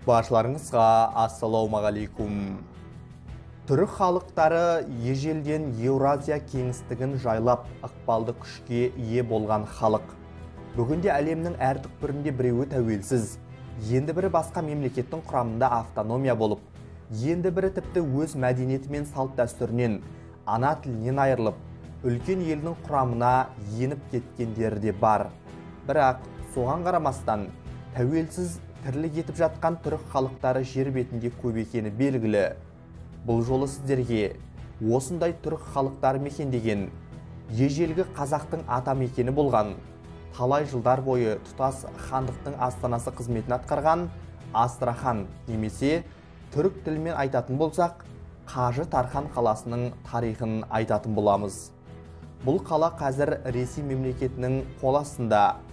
Баршаларыңызға ассалаумағалейкум. Түрік халықтары ежелден Еуразия кеңістігін жайлап ықпалды күшке ие болған халық. Бүгінде әлемнің әр түкпірінде біреуі тәуелсіз, енді бірі басқа мемлекеттің құрамында автономия болып, енді бірі тіпті өз мәдениеті мен салт дәстүрінен, ана тілінен айырылып, үлкен елдің құрамына еніп кеткендері де бар. Бірақ соған қарамастан тәуелсіз тірлік етіп жатқан түрік халықтары жер бетінде көп екені белгілі. Бұл жолы сіздерге осындай түрік халықтары мекендеген, ежелгі қазақтың ата мекені болған, талай жылдар бойы тұтас хандықтың астанасы қызметін атқарған Астрахан немесе түрік тілімен айтатын болсақ, Қажы Тархан қаласының тарихын айтатын боламыз. Бұл қала қазір Ресей мемлекетінің қол астында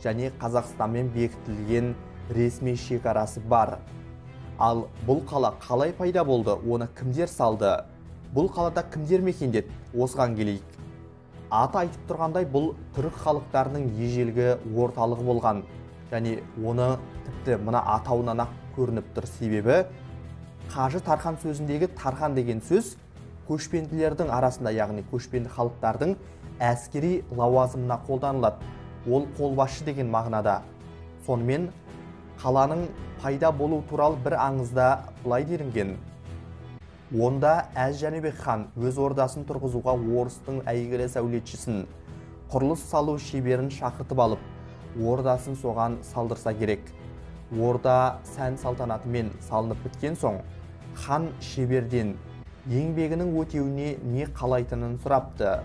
және Қазақстанмен бекітілген ресми шекарасы бар. Ал бұл қала қалай пайда болды, оны кімдер салды, бұл қалада кімдер мекендеді, осыған келейік. Аты айтып тұрғандай, бұл түрік халықтарының ежелгі орталығы болған және оны тіпті мына атауынан-ақ көрініп тұр. Себебі Қажы Тархан сөзіндегі Тархан деген сөз көшпенділердің арасында, яғни көшпенді халықтардың әскери лауазымына қолданылады. Ол қолбасшы деген мағынада. Сонымен қаланың пайда болу туралы бір аңызда былай делінген. Онда Әз Жәнібек хан өз ордасын тұрғызуға орыстың әйгілі сәулетшісін, құрылыс салу шеберін шақыртып алып, ордасын соған салдырса керек. Орда сән салтанатымен салынып біткен соң, хан шеберден еңбегінің өтеуіне не қалайтынын сұрапты.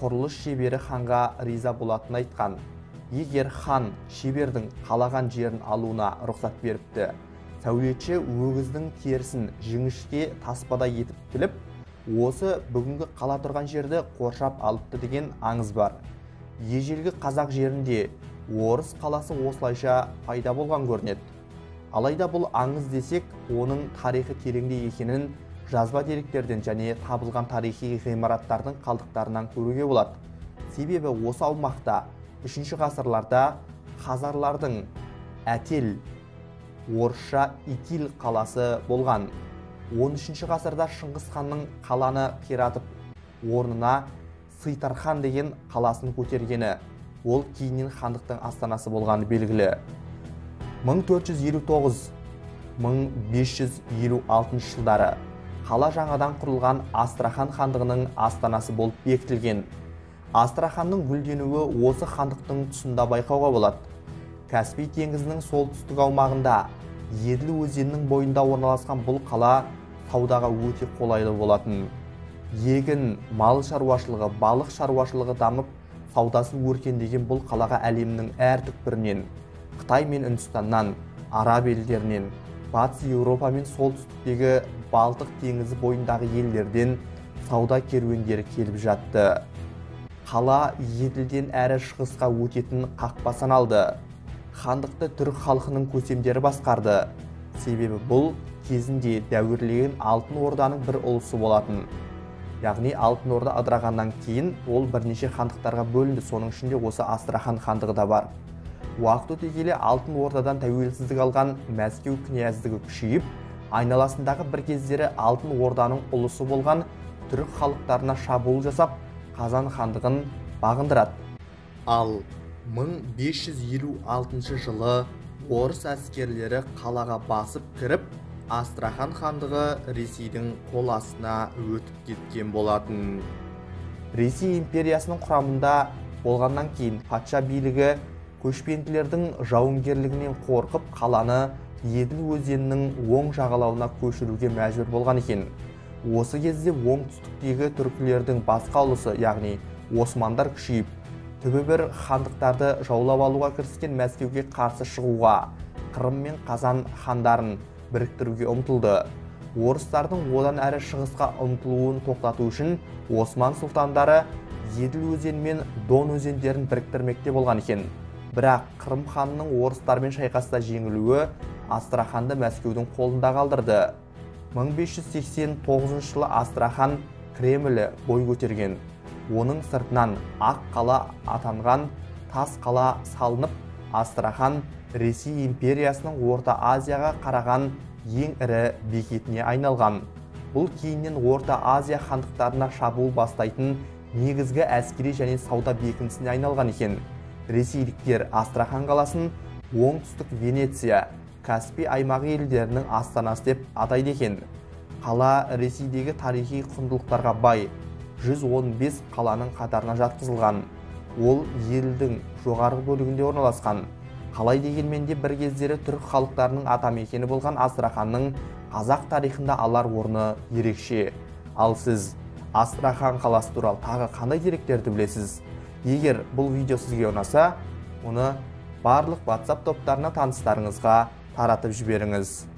Құрылыс шебері ханға риза болатынын айтқан. Егер хан шебердің қалаған жерін алуына рұқсат беріпті. Сәулетші өгіздің терісін жіңішке таспада етіп тіліп, осы бүгінгі қала тұрған жерді қоршап алыпты деген аңыз бар. Ежелгі қазақ жерінде орыс қаласы осылайша пайда болған көрінеді. Алайда бұл аңыз десек, оның тарихы тереңде екенін жазба деректерден және табылған тарихи ғимараттардың қалдықтарынан көруге болады. Себебі осы аумақта 3 ғасырларда хазарлардың Әтел, орысша Итил қаласы болған. 13 ғасырда Шыңғыс ханның қаланы қиратып, орнына Сыйтархан деген қаласын көтергені, ол кейіннен хандықтың астанасы болғаны белгілі. 1459-1556 жылдары қала жаңадан құрылған Астрахан хандығының астанасы болып бекітілген. Астраханның гүлденуі осы хандықтың тұсында байқауға болады. Каспий теңізінің солтүстік аумағында, Еділ өзенінің бойында орналасқан бұл қала саудаға өте қолайлы болатын. Егін, мал шаруашылығы, балық шаруашылығы дамып, саудасы өркендеген бұл қалаға әлемнің әр түкпірінен, Қытай мен Үндістаннан, Араб елдерінен, Батыс Еуропа мен солтүстіктегі Балтық теңізі бойындағы елдерден сауда керуендері келіп жатты. Қала Еділден әрі шығысқа өтетін қақпа саналды. Хандықты түрік халқының көсемдері басқарды. Себебі бұл кезінде дәуірлеген Алтын Орданың бір ұлысы болатын. Яғни Алтын Орда ыдырағаннан кейін ол бірнеше хандықтарға бөлінді, соның ішінде осы Астрахан хандығы да бар. Уақыт өте келе Алтын Ордадан тәуелсіздік алған Мәскеу князьдігі күшейіп, айналасындағы бір кездері Алтын Орданың ұлысы болған түрік халықтарына шабуыл жасап, Қазан хандығын бағындырады. Ал 1556 жылы орыс әскерлері қалаға басып кіріп, Астрахан хандығы Ресейдің қол астына өтіп кеткен болатын. Ресей империясының құрамында болғаннан кейін патша билігі көшпенділердің жауынгерлігінен қорқып, қаланы Еділ өзенінің оң жағалауына көшіруге мәжбүр болған екен. Осы кезде оңтүстіктегі түркілердің басқа ұлысы, яғни османдар күшейіп, түбі бір хандықтарды жаулап алуға кіріскен Мәскеуге қарсы шығуға, Қырым мен Қазан хандарын біріктіруге ұмтылды. Орыстардың одан әрі шығысқа ұмтылуын тоқтату үшін Осман сұлтандары Еділ өзені мен Дон өзендерін біріктірмекте болған екен. Бірақ Қырым ханының орыстармен шайқаста жеңілуі Астраханды Мәскеудің қолында қалдырды. 1589 жылы Астрахан Кремлі бой көтерген. Оның сыртынан ақ қала атанған тас қала салынып, Астрахан Ресей империясының Орта Азияға қараған ең ірі бекетіне айналған. Бұл кейіннен Орта Азия хандықтарына шабуыл бастайтын негізгі әскери және сауда бекінісіне айналған екен. Ресейліктер Астрахан қаласын оңтүстік Венеция, Каспий аймағы елдерінің астанасы деп атайды екен. Қала Ресейдегі тарихи құндылықтарға бай 115 қаланың қатарына жатқызылған. Ол елдің жоғарғы бөлігінде орналасқан. Қалай дегенмен де бір кездері түрік халықтарының атамекені болған Астраханның қазақ тарихында алар орны ерекше. Ал сіз Астрахан қаласы туралы тағы қандай деректерді білесіз? Егер бұл видео сізге ұнаса, оны барлық WhatsApp топтарына таныстарыңызға таратып жіберіңіз.